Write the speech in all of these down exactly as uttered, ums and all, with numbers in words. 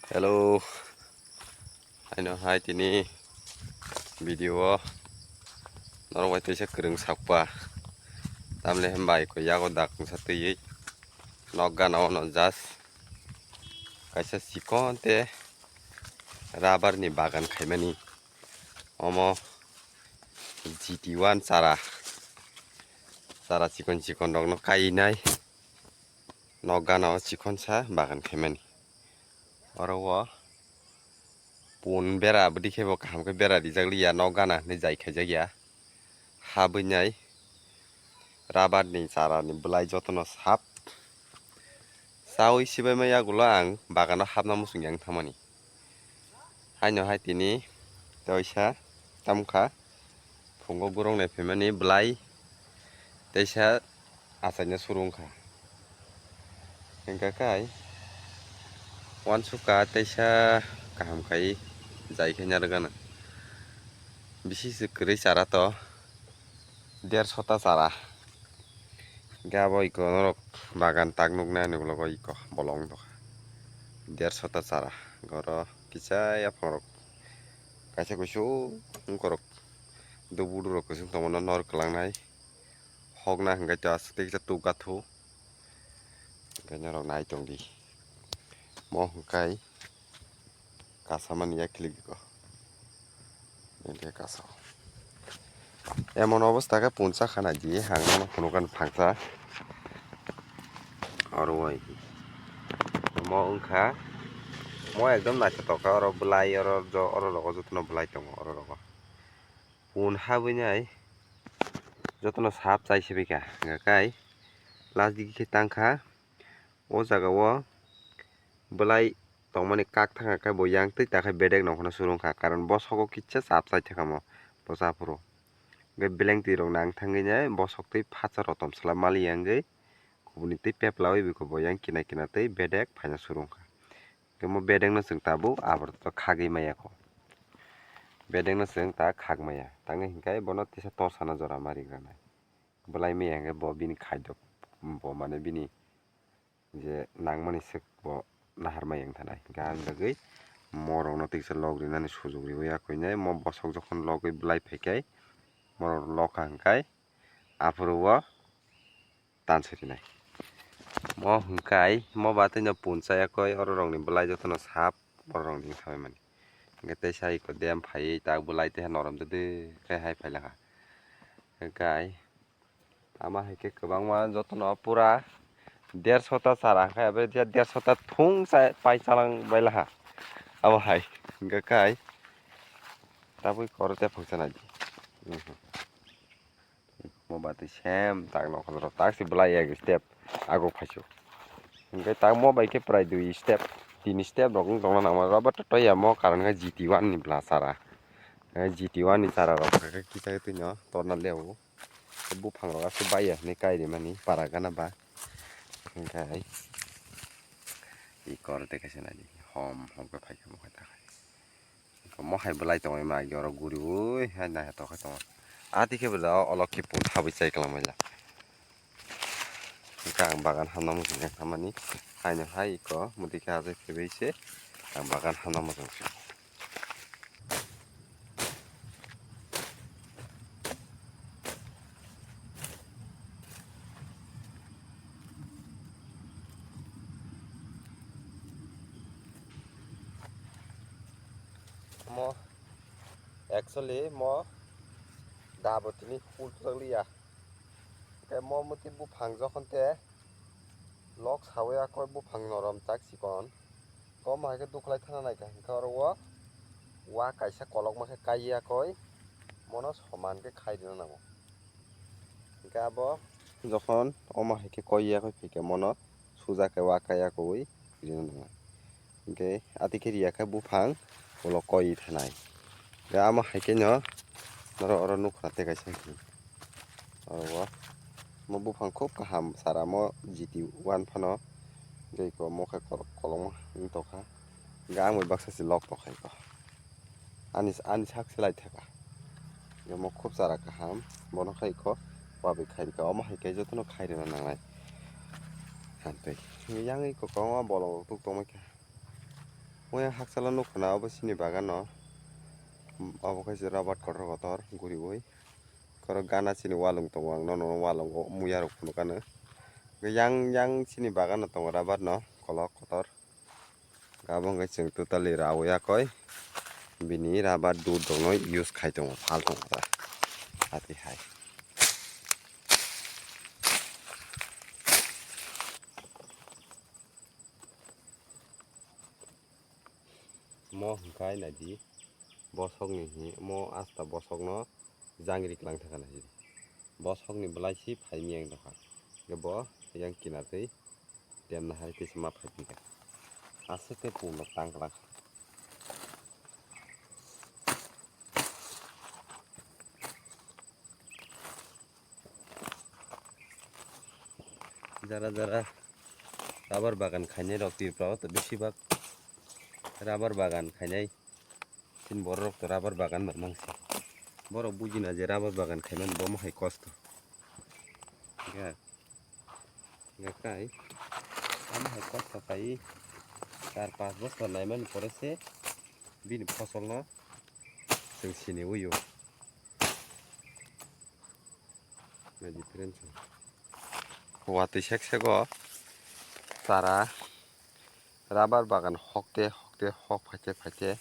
Hello, haino hai tini video o norok bai teisa kwrwng sakpa, tamle hwnba iko yago dak wngsa twiwi nok gana ono just kaisa chikon te rubber ni bagan khaimani, omo G T one chara, chara chikon chikon rokno kainai. Nok gana o chikonsa bagan khaimani. Oro o pun bera aboni khe bo kaham khe bera rijak liya, nok gana hinwi jai khaijak ya. Habwi nai rubber ni chara ni bwlai jotono sap. Chaui sibaima yagulo ang bagano hapna muchung yang thangmani. Haino hai tini teisa tamkha phungo gurung nai phaimani bwlai teisa achaina suru wngkha. Hingkha kai uansukha teisa kaham khai jai khe narwgana. Bisi se kwrwi chara to dershota chara. Hingke abo iko norok bagan tak nuknai ani ulogo iko bolong tongkha. Dershota chara. Oro kisa yaphang rok kaisa kuisung wngkorok dubudurok kuisung tongmano nor kwlangnai. Hokna hingke to aswk tei kisa tuk gathu. Hingke norok nai tongdi. Mo hwnkhe kasamani ya kilik ko. Hingke kasa. Emon obostha khe punsa khana di, hangno phunukani phangsa. Oro oi. Mo wngkha, mo ekdom naithotok kha, oro bwlai, oro jo-, oro rogo jotono bwlai tongo, oro rogo. Pun habwi nai jotono sap chai sibika, hingkha kai last digi khe tangkha. O jaga o bwlai tongmani kak thang khe bo yang twi ta khe bedek nongkhorno suru wngkha, karon bosok o kisa chap chai thangkha mo bwsa phuru. Hingke beleng twi rok nang thangwi nai bosok twi phatsa rotom sala mali ya wngwi kubuni twi pepla wi bikho bo yang kina kina twi bedek phaina suru wngkha. Hingke mo bedek no chwng tabuk abar khagwi maya kho. Bedek no chwng ta khak maya. Tangwi hingke bono tisa torsana jora ma ri granai. Bwlai maya hingke bo bini khaidok, bo mane bini je nangmani swk bo nahar maya wng thanai. Hingke ang bagwi morokno tisa lok rinani sujuk riwi ya koi nai. Mo bosok jokhon logwi bwlai phaikai, morok lok kha hingkai aphuru o tansa rinai. Mo hwnkhe ai, mo ba tei no puncha ya koi, oro rok ni bwlai joto no sap, oro rok ni thangwi mani. Hwnkhe tei sai ko dem phaiwi tak bwlai tei norom twi khe hai phai lakha. Hwnkhe ai, ama hai khe kwbangma joto no pura dershota chara khe, abo dershota thung chai pai chalang bai lakha. Abo hai, hwnkhe kai, tabuk koro tei phang chanai di. Mhm. Mo batwi sem tak nokol rok tak si bwlai yak step ago phaisu. Hingke tak mo bai khe prai dui step, tini step rok wng tongna nangma rok, bo to ya mo karon khe G T one ni bwla chara. Eh, G T one ni chara rok khe kisa twi no torna leo. Buphang rok aswk bai ya hinwi kai rimani para gana ba. Hingke hai i kor te kaisa nai di hom hom khe phai khe mo khe ta khai. Mo hai bwlai tongwi ma agi oro guriui hai naiha tongkhe tongo. A twi khe bo da o olok khe pun habwi chai kwlangmani la. Hwnkhe ang bagan hamna muchung ya hamani haino hai iko mwtwi khe achai phaibai se ang bagan hamna muchung se. Mo actually mo da bo tini full thwk liya. Tei mo mwtwi buphang jokhon te lok sawi ya koi buphang norom tak chikon. Kom hai khe dukhlai thana nai kha hwnkhe oro o wa kaisa kolokma khe kai ya koi mono soman khe khai rwna nango. Hwnkhe abo jokhon omo hai khe koi ya koi phikhe mono suja khe wa kaya koi rina nang. Hingke ati khe riya khe buphang ulo koi thanai. Hingke amo hai khe no norok oro nukha tei kaisa hinwi. Oro o mo buphang khub kaham sara mo G T one phano. Hingke iko mo khe kolok kolokma wng tongkha. Hingke ang bai baksa se lok tongkha iko. Ani, ani sak se lai thaka. Omo khub chara kaham. Bono khai kho wabi khai rikha. Omo hai khe jotono khai rwna nangnai. Hantwi. Yang iko kwbangma bolong rok tuk tongma khe. Oyang hakchalo nukha na obo chini bagano. Obo khe se rabar kotor kotor guriui. Khoro gana chini walung tongo, ang nono walungo muya rok phunukha no. Yang yang chini bagano tongo rabar no kolok kotor. Abo hwnkhe chwng totally rawi yakoi bini rabar dud rokno use khai tongo, phal tongo ta. Ati hai. Mo hwnkhe naidi, bosokni hi-, mo asta bosokno jangri klang thangkha naidi. Bosokni belai si phaimiyang tongkha. Hwnkhe bo yang kinartwi temna hai tei se ma phaiphikha. Aswk khe pungno tang klang. Jara jara rabar bagan khainai rok Tripura o to bisi bak rabar bagan khainai. Chini borok rok to rabar bagan bai mangsi. Borok bujina je rabar bagan khaimani bomo hai kosto. Ga, ga kai. Amo hai kosto kai. Char pas bosor naimani pore se bini fosol no chwng sini uyo. Watwi sek sego chara rabar bagan hokte hokte hok phaite phaite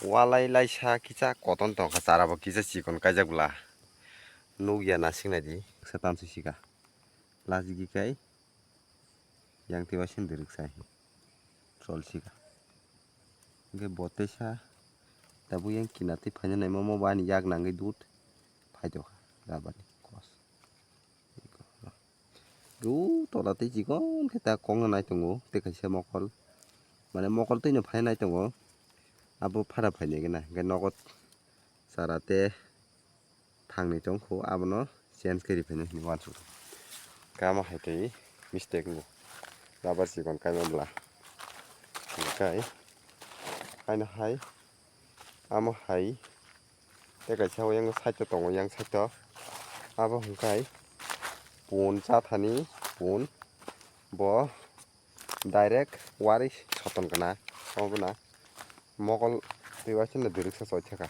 walai laisa kisa koton tongkha, chara bo kisa chikon kaijak bwla nukya nasik naidi. Kisa tamsi sika lajigi kai. Yang twi waisa dwrwk sai. Chol sika. Hwnkhe bo teisa tabuk yang kinartwi phaina naima mo bo ani yak nangwi dud phaitokha rabani kos. Gu tola tei chikon khe ta kokno nai tongo tei kaisa mokol. Mane mokol twino phaina nai tongo. Abo phara phainai gana hwnkhe nogo chara tei thangni tongkho, abono change khe riphaina hinwi uansukha. Khe amo hai tei mistake wngkha, rubber chikon kaima bwla. Hwnkhe haino hai, amo hai tei kaisa oyang side o tongo, yang side o. Abo hwnkhe pun chathani pun, bo direct wari soton kana, obo na. Mokol twi waisa no dwrwksa choi thaka.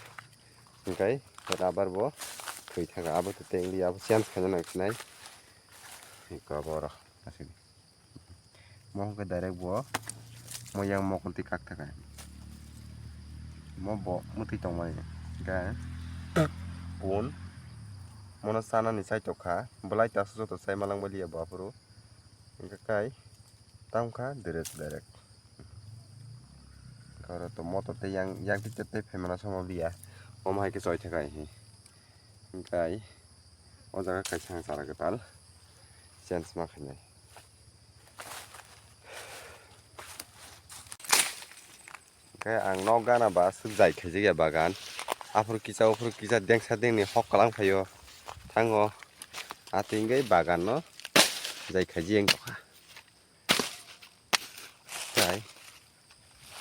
Hwnkhe rubber bo thwi thaka. Abo to tengli abo change khaina nang sinai. Eko abo oro aswk. Mo hwnkhe direct bo mo yang mokol twi kak thaka. Mo bo mwtwi tongmani. Hwnkhe pun mono chanani chai tokha. Belai ta joto chai malang baliya bo aphuru. Hwnkhe kai tamo kha direct direct. Oro to motor tei yang, yang tei tei phaimano somo liya. Omo hai khe choi thaka hi. Hwnkhe o jaga kaisa ang chara kwtal change ma khainai. Hwnkhe ang nok gana ba aswk jai khaijak ya bagan. Aphuru kisa, aphuru kisa, dengsa dengni hok kalang phaio thango. Atwi hwnkhe bagan no jai khaijak wng tongkha. Tei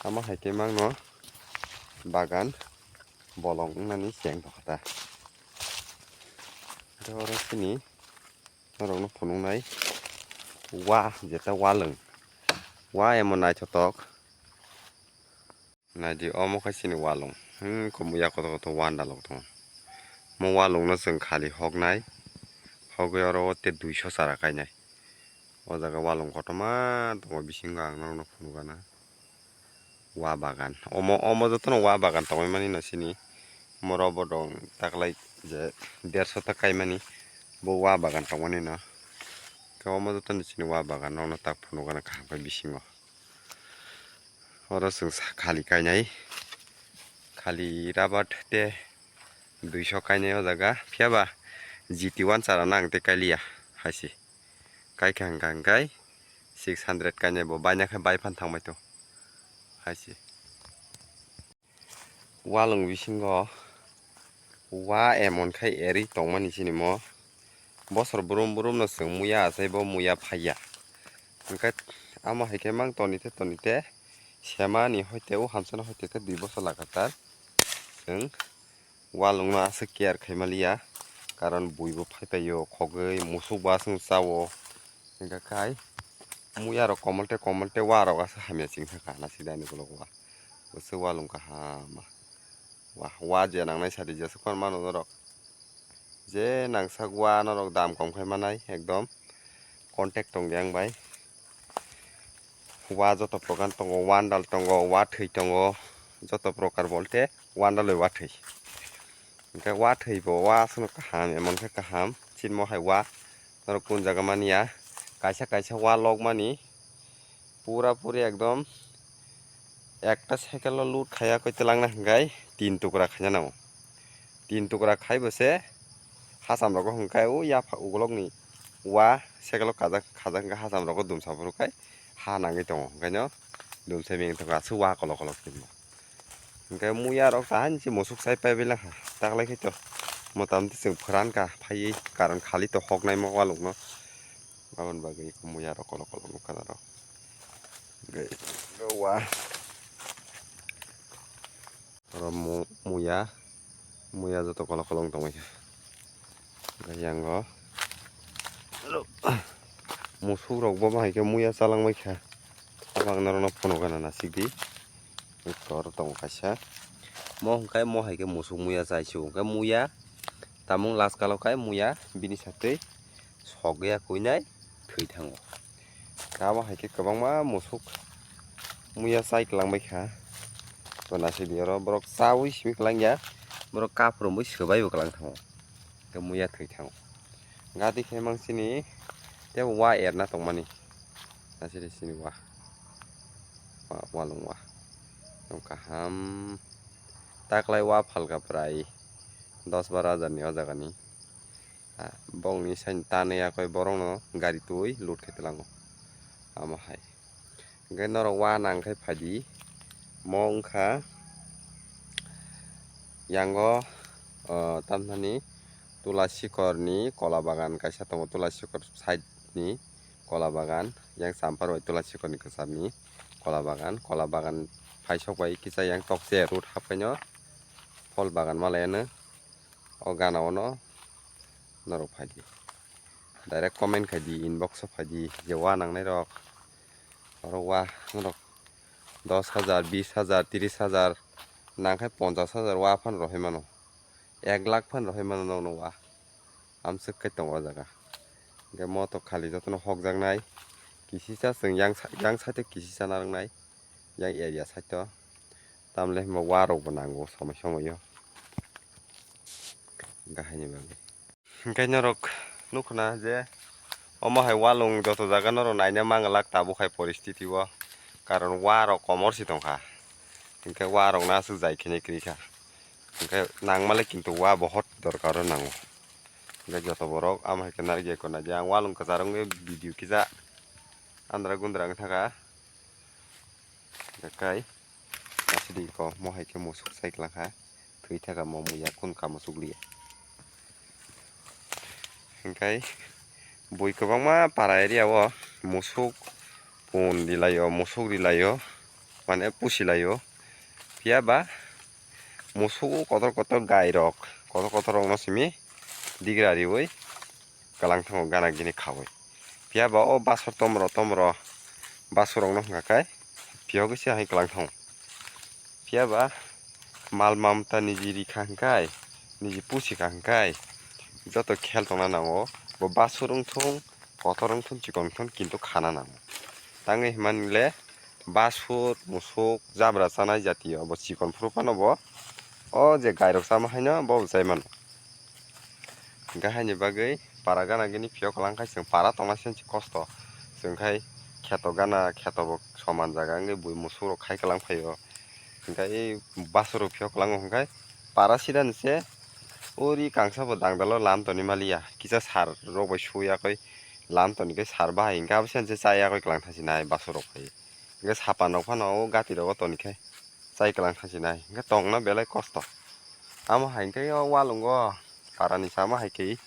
amo hai khe mangno bagan bolong wngnani cheng tongkha ta. Hwnkhe oro chini norokno phunuknai wa, jeta walwng, wa emon naithotok. Naidi, omo khe chini walung. Hmm, kumuya kotor kotor wanda lok tongo. Mo walung no chwng khali hoknai. Hogwi oro o te duiso chara kainai. O jaga walung kotorma tongo, bisingo ang norokno phunukgana. Wa bagan. Omo, omo jotono wa bagan tongwi mani no chini. Omo rok bo dong taklai je derso ta kaimani. Bo wa bagan tongmani no. Khe omo jotono chini wa bagan norokno tak phunukgana kaham khe bisingo. Oro chwng sa khali kainai, khali rabat te duiso kainai o jaga, phiya ba G T one chara nang tei kailiya hai se. Kai kha hwnkha hwnkhe six hundred kainai bo, baina khe bai phan thangbai to hai se. Walung bisingo wa emon khai eri tongmani sini mo. Bosor brum brum no chwng muya achai bo muya phaiya. Hwnkhe amo hai khe mang toni te toni te semani hoite o hamsano hoite khe dui bosor lagatar chwng walung no aswk care khai maliya, karon bui bo phai paio khogwi musuk bo aswk chao. Hwnkhe khai Muya rok komol te komol te wa rok asa hamya ching thaka na sida ni ulo wa. Bwswk wa lung kaham. Wa, wa je nangnai sadi je swkang mano norok. Je nangsak wa norok dam kom khai manai ekdom. Contact tong yang bai. Wa joto prokan tongo, wandal tongo, wa thwi tongo, joto prokar bolte wandal bai wa thwi. Hingke wa thwi bo wa aswkno kaham, emon khe kaham, chini mo hai wa norok kun jaga manya, kaisa kaisa wa lok mani pura puri ekdom ekta cycle o load khaiya koi twlangna hingkai tin tukra khaina nango. Tin tukra khai bo se hacham rogo hingkai o yapha ukolok ni wa cycle o kajak kajak hingke hacham rogo dumsa phuru khai ha nangwi tongo, hingkaino dumsa beng tongkha aswk wa kolok kolok tin bo. Hingke muya rok ta hanse musuk sai pai belakha taklai khe to motamti chwng pharan kha phaiwi karon khali to hoknai mo walukno. Aboni bagwi muya rok kolok kolok nukha norok. Hingke wa oro mu-, muya, muya joto kolok kolok tongwi kha. Hingke yango musuk rok bo bahai khe muya chalangbai kha. Abang norokno phunukgana nasikdi. Tor tongo kaisa. Mo hwnkhe mo hai khe musuk muya chai se hwnkhe muya tamung last kalo khai muya bini satwi sogya kuinai thwi thango. Abo hai khe kwbangma musuk muya chai kwlangbai kha. To naisidi oro borok chaui simi kwlangya, borok kaphrumwi swbaibo kwlang thango. Khe muya thwi thango. Gati khe mang sini tei wa erna tongmani. Asiri sini wa. Wa, walung wa. Tong kaham. Taklai wa phalka prai dos baro hajar ni o jaga ni. Ah, bongni sain tanwi akoi borokno gari twi load khe twlango. Amo hai. Hingke norok wa nang khe phaidi. Mo wngkha yango, o, tamthani Tula Sikorni kola bagan kaisa tongo, Tula Sikor side ni kola bagan, yang Champar bai Tula Sikorni kwchar ni kola bagan, kola bagan phaisok bai kisa yang tokche road haphaino phol bagan malai ano. O gana o no norok phaidi, direct comment khaidi, inbox o phaidi je wa nangnai rok. Oro wa norok dos hajar, bis hajar, tris hajar nangkhe ponchas hajar wa phan rohoi mano, ek lakh phan rohoi mano nokno wa. Amswk khe tongo o jaga. Hingke moto khali jotono hokjaknai, kisisa chwng yang sa-, yang side o kisisa narwknai, yang area side o. Tamle hwnba wa rokbo nango somoi somoi o. Gahini bagwi. Hingke norok nukho na je omo hai walung joto jaga norok naina manglak tabuk hai poristiti o, karon wa rok komor si tongkha, hingke wa rok no aswk jai khene kwrwi kha, hingke nangmale kintu wa bohot dorkar o nango, hingke joto borok amo hai khe narikya kho naidi ang walung kwchar wngwi video kisa andra gundra wngwi thangkha. Kai asidi ko mo hai khe musuk sai kwlangkha, thwi thaka mo muya kun kamo sukliya. Hingkai bui kwbangma para area o musuk pun rilaio, musuk rilaio, mane pusilaio. Phiya ba musuk kotor kotor gai rok, kotor kotor rok no simi digra riwi kwlang thango gana gini khawi. Phiya ba o basor tomro tomro basor rok no hwnka khe phiyogwi se hai kwlang thango. Phiya ba mal mamta niji rikha hwnkhe, niji pusi kha hwnkhe, joto khel tongna nango. Bo basur wngthung, kotor wngthung, chikon wngthung, kintu khana nango. Tangwi hwnmani le basur, musuk, jabra chanai jatiyo bo chikon phuru phano bo o je gairok chama haino bo bo chai mano. Hingke haini bagwi para gana gini phiyok kwlang khai chwng para tongna se kosto. Chwng khai kheto gana kheto bo soman jaga wngwi bui musuk rok khai kwlang phaio. Hingke ei basur rok phiyok kwlango hingke para sida ni se uri kangsa bo dangdalo lam toni maliya. Kisa sar rok bai suya koi lam toni khe sar bahai hingke abo se chaya koi kwlang thangsi nai basur rok khai. Hingke sapa nok phano o gati rogo toni khe chai kwlang thangsi nai hingke tongna belai kosto. Amo hai khe o walungo para ni sama hai khe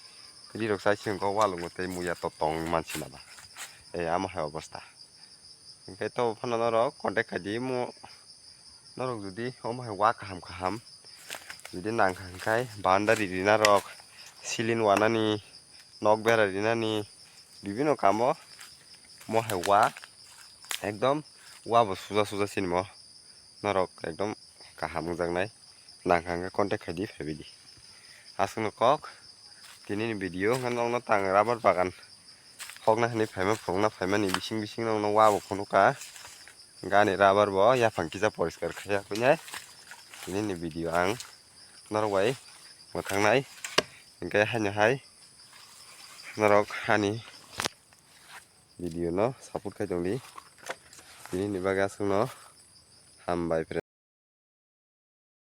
ri rok chai se hingke o walungo tei muya to tong mansi naba. E amo hai obosta. Hingke to phano norok contact khai di mo norok jodi omo hai wa kaham kaham jodi nang kha hingke boundary rina rok, silin wanani, nok bera rinani, bibino kamo Mo hai wa ekdom wa bo suja suja sini mo. Norok ekdom kaham wngjaknai. Nang hangkhe contact khaidi phaibaidi. Aswkno kok tinini video hwnkhe nokno tang rubber bagan hokna hinwi phaima phunukna phaimani bising bising nokno wa bo phunukha. Gani rubber bo yaphang kisa poriskar khaiya kuinai. Tinini video ang norok bai mwthangnai. Hinkhe haino hai norok ani video no support khai tongdi. Tinini bagwi aswkno hambai.